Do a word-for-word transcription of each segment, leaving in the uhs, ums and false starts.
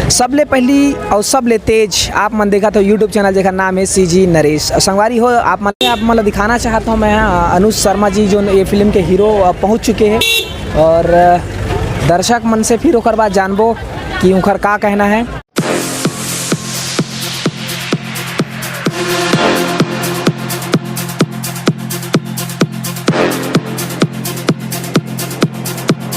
सबले पहली और सबले तेज आप मन देखत हो YouTube चैनल, जेकर नाम है सीजी नरेश। और संगवारी हो, आप मन, आप मन ला दिखाना चाहत हूँ मैं, अ, अनुज शर्मा जी जो ये फिल्म के हीरो, अ, पहुँच चुके हैं और, अ, दर्शक मन से फिर ओकर बाद जानबो कि उनकर का कहना है।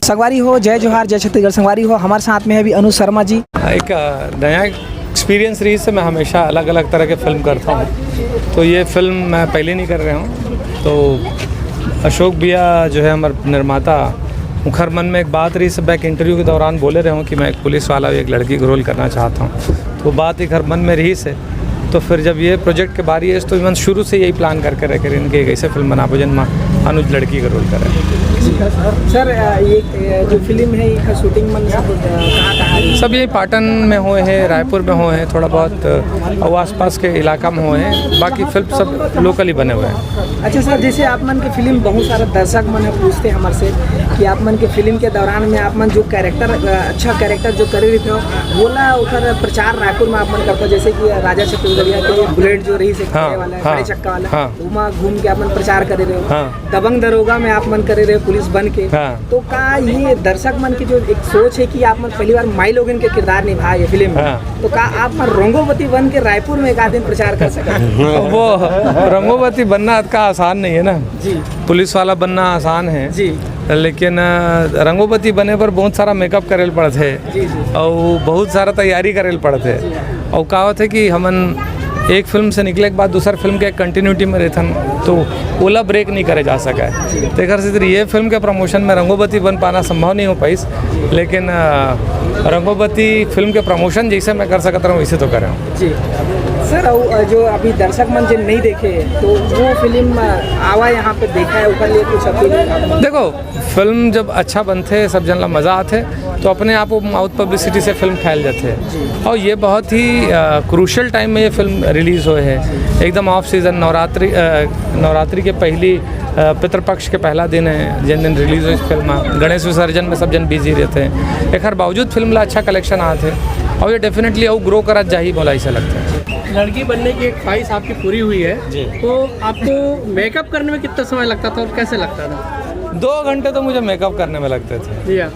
संगवारी हो, जय जोहार, जय छत्तीसगढ़। संगवारी हो, हमारे साथ में है अभी अनुज शर्मा जी। एक, अ, नया एक्सपीरियंस रहिस हे, मैं हमेशा अलग-अलग तरह के फिल्म करता हूँ, तो ये फिल्म मैं पहले नहीं कर रहा हूँ। तो अशोक भैया जो है हमारे निर्माता, उनकर मन में एक बात रहिस हे, मैं एक इंटरव्यू के दौरान बोले रहे हूँ कि मैं एक पुलिस वाला, एक लड़की का रोल करना चाहता हूँ, तो बात उनकर मन में रहिस हे। तो फिर जब ये प्रोजेक्ट के बारी आइस, तो मन शुरू से यही प्लान करके रखे रहेन कि एक ऐसे फिल्म बनाबो, जेन मा अनुज लड़की का रोल करे। सर, अ, ये, अ, जो फिल्म है, इसका शूटिंग मन सब, अ, कहाँ, कहाँ हुई? सब यही पाटन में होए हैं, रायपुर में होए हैं, थोड़ा बहुत, अ, और आसपास के इलाका में होए हैं, बाकी फिल्म सब लोकली बने हुए हैं। अच्छा सर, जैसे आप मन के फिल्म बहुत सारा दर्शक मन है पूछते हमारे से कि आप मन के फिल्म के दौरान में आप मन जो कैरेक्टर, अ, अच्छा कैरेक्टर जो करे रहते हो, वोला ओकर प्रचार रायपुर में आप मन करते हो, जैसे कि राजा छत्तीसगढ़िया के बुलेट जो रहिस हे, हाँ, खड़े वाला, हाँ, खड़े चक्का वाला, हाँ। उमा घूम के आप मन प्रचार करे रहे हो। हाँ। दबंग दरोगा में आप मन करे रहे हो पुलिस बन के। हाँ। तो का ये दर्शक मन की जो एक सोच है कि आप मन पहली बार माई लोगन के किरदार निभाए ये फिल्म में, हाँ। तो का आप मन रंगोवती बन के रायपुर में एक आध दिन प्रचार कर सकते हैं? वो रंगोवती बनना अतका आसान नहीं है ना। जी। पुलिस वाला बनना आसान है। जी। लेकिन, अ, रंगोवती बने बर बहुत सारा मेकअप करे ल पड़थे। जी, जी। अउ बहुत सारा तैयारी करे ल पड़थे। जी। अउ का होथे कि हमन एक फिल्म से निकले के बाद दूसर फिल्म के कंटिन्यूटी में रहिथन, तो ओला ब्रेक नहीं करे जा सके। जी। तो एकर सेती ये फिल्म के प्रमोशन में रंगोवती बन पाना संभव नहीं हो पाइस, लेकिन, अ, रंगोवती फिल्म के प्रमोशन जैसे मैं कर सकत रहूँ, वैसे तो करे हूँ। जी। सर, अउ, अ, जो अभी दर्शक मन जिन नहीं देखे, तो वो फिल्म, अ, आवा यहाँ पे देखा है, ओकर लिए कुछ अपील है? देखो, फिल्म जब अच्छा बनथे, सब जन ला मजा आथे, तो अपने आप वो माउथ पब्लिसिटी से फिल्म फैल जाथे। जी। और ये बहुत ही, अ, क्रूशियल टाइम में ये फिल्म रिलीज होए है। जी। एकदम ऑफ सीजन, नवरात्रि, अ, नवरात्रि के पहली, अ, पितृपक्ष के पहला दिन है, जिन दिन रिलीज होए इस फिल्म। गणेश विसर्जन में सब जन बिजी रहते हैं। एकर बावजूद फिल्म ला अच्छा कलेक्शन आथे और ये डेफिनेटली अउ ग्रो करत जाही, मोला ऐसा लगता है। लड़की बनने की एक ख्वाहिश आपकी पूरी हुई है, जी। तो आपको मेकअप करने में कितना समय लगता था और कैसे लगता था? दो घंटे तो मुझे मेकअप करने में लगते थे। जी हाँ।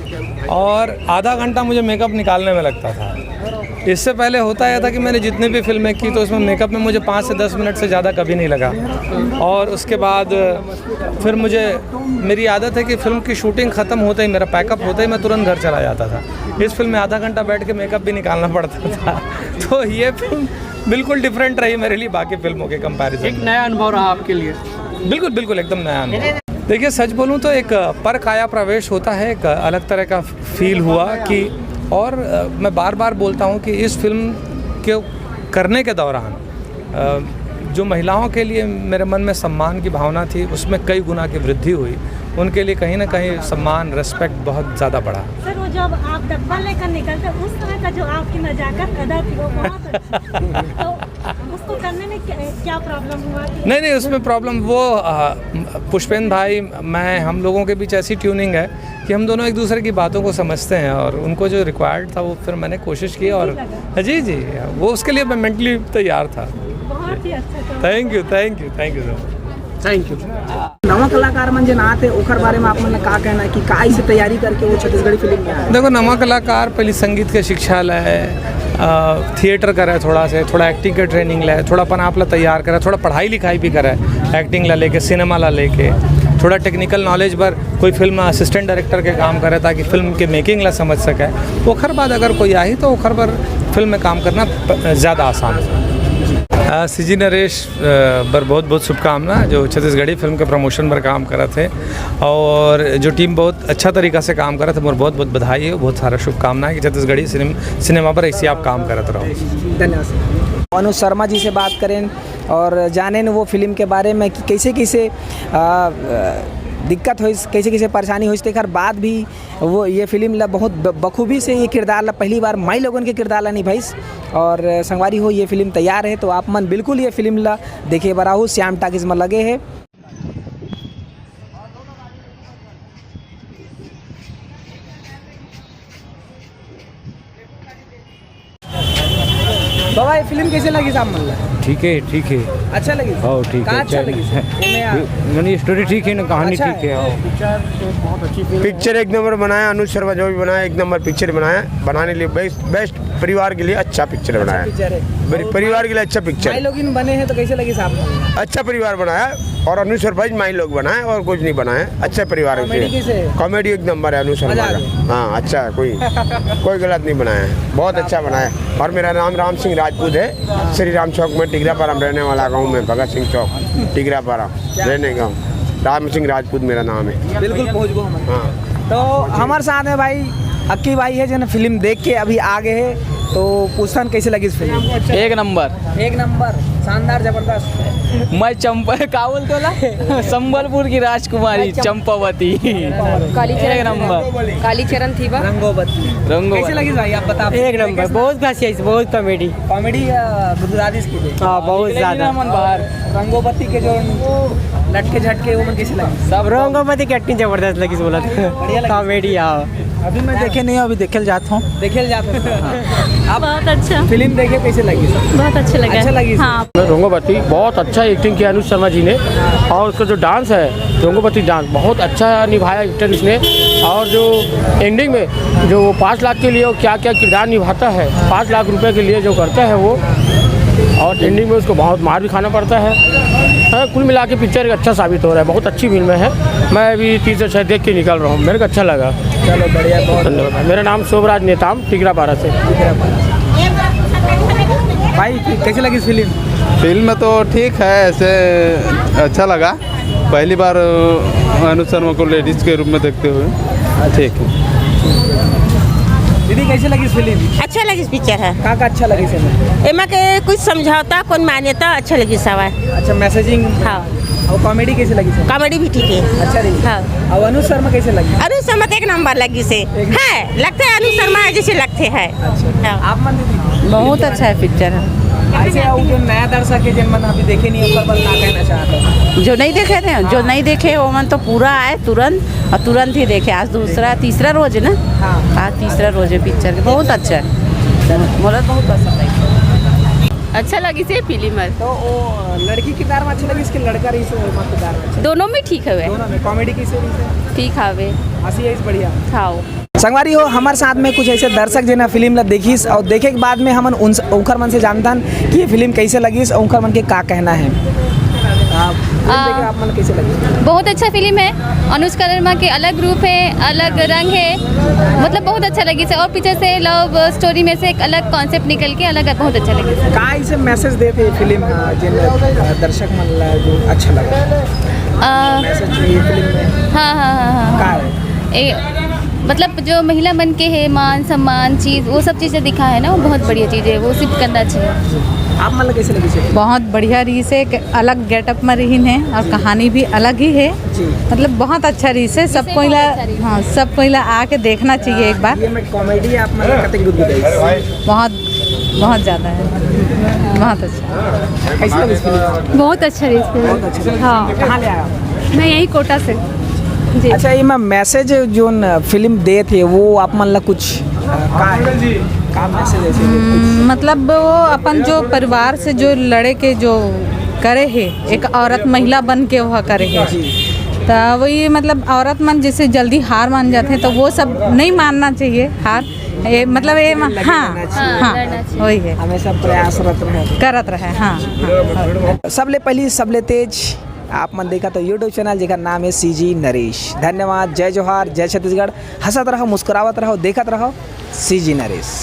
और आधा घंटा मुझे मेकअप निकालने में लगता था। इससे पहले होता यह था कि मैंने जितनी भी फिल्में की, तो उसमें मेकअप में मुझे पाँच से दस मिनट से ज़्यादा कभी नहीं लगा। और उसके बाद फिर मुझे, मेरी आदत है कि फिल्म की शूटिंग ख़त्म होते ही, मेरा पैकअप होते ही मैं तुरंत घर चला जाता था। इस फिल्म में आधा घंटा बैठ के मेकअप भी निकालना पड़ता था। तो ये फिल्म बिल्कुल डिफरेंट रही मेरे लिए बाकी फिल्मों के कंपैरिजन में। नया अनुभव रहा आपके लिए? बिल्कुल, बिल्कुल, एकदम नया अनुभव। देखिए, सच बोलूँ तो एक, अ, पर काया प्रवेश होता है, एक, अ, अलग तरह का फील हुआ कि, और, अ, मैं बार-बार बोलता हूँ कि इस फिल्म के करने के दौरान, अ, जो महिलाओं के लिए मेरे मन में सम्मान की भावना थी, उसमें कई गुना की वृद्धि हुई। उनके लिए कहीं ना कहीं सम्मान, रिस्पेक्ट बहुत ज़्यादा बढ़ा। सर, वो जब आप डब्बा लेकर निकलते, उस तरह का जो आपकी नजाकत अदा थी, वो बहुत अच्छा। तो उसको करने में क्या, क्या प्रॉब्लम हुआ कि नहीं, नहीं, उसमें प्रॉब्लम वो, अ, पुष्पेंद्र भाई, मैं, हम लोगों के बीच ऐसी ट्यूनिंग है कि हम दोनों एक दूसरे की बातों को समझते हैं और उनको जो रिक्वायर्ड था, वो फिर मैंने कोशिश की। और लगा। जी, जी, वो उसके लिए मैं मेंटली तैयार था। बहुत ही अच्छा था। Thank you, thank you, thank you so much। Thank you। नवा कलाकार मन जेन आत हे, ओकर बारे में आप मन ला का कहना है कि का इसे तैयारी करके वो छत्तीसगढ़ी फिल्म में आए? देखो, नवा कलाकार पहले संगीत के शिक्षा ले, अ, थिएटर करे थोड़ा से, थोड़ा एक्टिंग के ट्रेनिंग ले, थोड़ा अपन आप ला तैयार करे, थोड़ा पढ़ाई लिखाई भी करे, एक्टिंग ला लेके, सिनेमा ला लेके, थोड़ा टेक्निकल नॉलेज बर कोई फिल्म असिस्टेंट डायरेक्टर के काम करे, ताकि फिल्म के मेकिंग ला समझ सके। ओखर बाद अगर कोई आही, तो ओखर बर फिल्म में काम करना प-, ज़्यादा आसान है। अ, सीजी नरेश, अ, बर बहुत बहुत शुभकामना, जो छत्तीसगढ़ी फिल्म के प्रमोशन बर काम करत हे, और जो टीम बहुत अच्छा तरीका से काम करत हे, मोर बहुत बहुत बधाई है, बहुत सारा शुभकामना है कि छत्तीसगढ़ी सिनेम-, सिनेमा पर ऐसे आप काम करत रहो। धन्यवाद सर। अनुज शर्मा जी से बात करें और जानें वो फिल्म के बारे में कि कैसे कैसे, अ, अ, दिक्कत होइस, कैसे कैसे परेशानी होइस, तेकर बाद भी वो ये फिल्म ला बहुत ब-, बखूबी से ये किरदार ला, पहली बार माई लोगन के किरदार ला निभाइस। और संगवारी हो, ये फिल्म तैयार है, तो आप मन बिल्कुल ये फिल्म ला देखे बर आहू, श्याम टाकीज में लगे है। बाबा, ये फिल्म कैसे लगिस आप मन ला? ठीक है, ठीक है। अच्छा लगिस? हाँ, ठीक है, का अच्छा अच्छा है। लगिस? एमे आ- यानी स्टोरी ठीक है ना, कहानी अच्छा ठीक है। है, हाँ। पिक्चर एक नंबर बनाया, अनुज शर्मा जो भी बनाया, एक नंबर पिक्चर बनाया, बनाने लिए बेस्ट, बेस्ट परिवार के लिए अच्छा पिक्चर बनाया। पिक्चर है। मेरे और परिवार के लिए अच्छा पिक्चर। भाई लोग इन बने हैं तो कैसे लगिस आप? अच्छा परिवार बनाया और अनुज शर्मा जी माई लोग बनाए और कुछ नहीं बनाया। अच्छा परिवार कॉमेडी है। कैसे है? कॉमेडी एक नंबर है अनुज शर्मा मजा आ का। गया। हाँ, अच्छा है, कोई कोई गलत नहीं बनाया है, बहुत अच्छा बनाया है। और मेरा नाम राम सिंह राजपूत है, श्री राम चौक में टिगरापारा में रहने वाला गाँव में, भगत सिंह चौक, टिगरापारा रहने गाँव, राम सिंह राजपूत मेरा नाम है। बिल्कुल पहुँच गो हम। हाँ। तो हमारे साथ में भाई अक्की भाई है, जो फिल्म देख के अभी आ गए हैं, तो पूछथन कैसे लगिस फिल्म? एक नंबर। एक नंबर, शानदार, जबरदस्त। मैं चंपा, का बोलते होला? संबलपुर की राजकुमारी चंपावती। कालीचरण एक नंबर। कालीचरण थी बा। रंगोबती। रंगोबती। कैसे लगिस भाई, आप बता। एक नंबर, बहुत खासी है, बहुत कॉमेडी। कॉमेडी, अ, गुजराती इसकी थी। हाँ, बहुत ज्यादा। मन बाहर। रंगोबती के जो लटके झटके, वो मन कैसे लगे? सब रंगोबती की एक्टिंग जबरदस्त लगिस बोला। बढ़िया लगिस। कॉमेडी, हाँ। अभी मैं देखे नहीं हूँ, अभी देखे जात हूँ। देखे जात हूँ। आप बहुत अच्छा। फिल्म देखे, कैसे लगिस? बहुत अच्छा लगा। अच्छा लगिस? हाँ। रंगोबती, बहुत अच्छा एक्टिंग किया अनुज शर्मा जी ने, और उसका जो डांस है, रंगोबती डांस, बहुत अच्छा निभाया एक्टर इसने। और जो एंडिंग में जो वो पाँच लाख के लिए वो क्या क्या किरदार निभाता है, पाँच लाख रुपए के लिए जो करता है वो, और एंडिंग में उसको बहुत मार भी खाना पड़ता है। हाँ, कुल मिला के पिक्चर एक अच्छा साबित हो रहा है, बहुत अच्छी फिल्म है। मैं अभी तीसरे शायद देख के निकल रहा हूँ, मेरे को अच्छा लगा। चलो, बढ़िया, बहुत धन्यवाद। मेरा नाम शोभराज नेताम, टिगरापारा से। भाई, कैसे लगिस फिल्म? फिल्म तो ठीक है, ऐसे अच्छा लगा। पहली बार, अ, अनुज शर्मा को लेडीज के रूप में देखते हुए। ठीक है। दीदी, कैसे लगिस फिल्म? अच्छा लगिस पिक्चर है। का का अच्छा लगिस एमे? एमा के कुछ समझौता, कौन मान्यता, अच्छा लगिस हवय। अच्छा, मैसेजिंग। हाँ। और कॉमेडी कैसे लगिस? कॉमेडी भी ठीक है। अच्छा रही। हाँ। और अनुज शर्मा कैसे लगिस? अनुज शर्मा तो एक नंबर लगिस है। एक है, लगते हैं अनुज शर्मा जैसे लगते हैं। अच्छा। हाँ। आप मन दीदी? बहुत अच्छा है पिक्चर है। ऐसे आओ, जो नया दर्शक है, जिन मन अभी देखे नहीं, ओकर बर का कहना चाहत हो? जो नहीं देखे थे, जो नहीं देखे, वो मन तो पूरा आए तुरंत, और तुरंत ही देखे। आज दूसरा, तीसरा रोज है ना? हाँ। आज तीसरा रोज है पिक्चर के। बहुत अच्छा है, मोला बहुत पसंद है। अच्छा लगिस फिल्म हर। तो वो लड़की किरदार में अच्छा लगिस कि लड़का रहिस, वो किरदार में अच्छा? दोनों में ठीक हवे। दोनों में। कॉमेडी कैसे रहिस? ठीक हवे। हंसी आइस बढ़िया? हाँ। संगवारी हो, हमारे साथ में कुछ ऐसे दर्शक जेन ह फिल्म ला देखिस और देखे के बाद में हमन उन, उनकर मन से जानथन कि ये फिल्म कैसे लगिस और उनकर मन के का कहना है। आप फिल्म आ, देखे, आप मन कैसे लगिस? बहुत अच्छा फिल्म है। अनुज शर्मा के अलग रूप है, अलग रंग है, मतलब बहुत अच्छा लगिस है। और पीछे से लव स्टोरी में से एक अलग कॉन्सेप्ट निकल के अलग, बहुत अच्छा लगिस है। का इसे मैसेज देथे फिल्म ह, जेन दर्शक मन ला जो अच्छा लगा? आ, मैसेज ये फिल्म में हाँ, हाँ, हाँ, हाँ। का है? ए, मतलब जो महिला मन के है मान सम्मान चीज, वो सब चीजें दिखा है ना, वो बहुत बढ़िया चीज है, वो सिर्फ करना चाहिए। आप मन ला कैसे लगिस? बहुत बढ़िया रहिस हे, एक अलग गेटअप में रहिन हे और कहानी भी अलग ही है। जी। मतलब बहुत अच्छा रहिस हे, सब कोई ला, अच्छा रहिस हे। हाँ, सब कोई ला आके देखना चाहिए एक बार। ये में कॉमेडी आप मन ला कतेक गुदगुदाइस? बहुत, बहुत ज्यादा है, बहुत अच्छा। कैसे लगिस फिल्म? बहुत अच्छा रहिस फिल्म। बहुत अच्छा। हाँ। कहाँ ले आया? मैं यही कोटा से। जी। अच्छा, ये मैं मैसेज जोन फिल्म देथे, वो आप मन ला कुछ, अ, का है? का मैसेज ऐसे दे? हम्म, मतलब वो अपन जो परिवार से जो लड़े के जो करे हे, एक औरत महिला बन के वह करे हे। जी। तो वही मतलब औरत मन जैसे जल्दी हार मान जाते हैं, तो वो सब नहीं मानना चाहिए हार। ये मतलब ये मा-, लगे हाँ, रहना चाहिए। हाँ, हाँ, लड़ना चाहिए। वही है। हमेशा प्रयासरत रहे। करत रहे, हाँ, हाँ। सबले पहली, सबले तेज आप मन देखत हो YouTube चैनल, जेकर नाम है सीजी नरेश। धन्यवाद, जय जोहार, जय छत्तीसगढ़। हंसत रहो, मुस्कुरावत रहो, देखत रहो सीजी नरेश।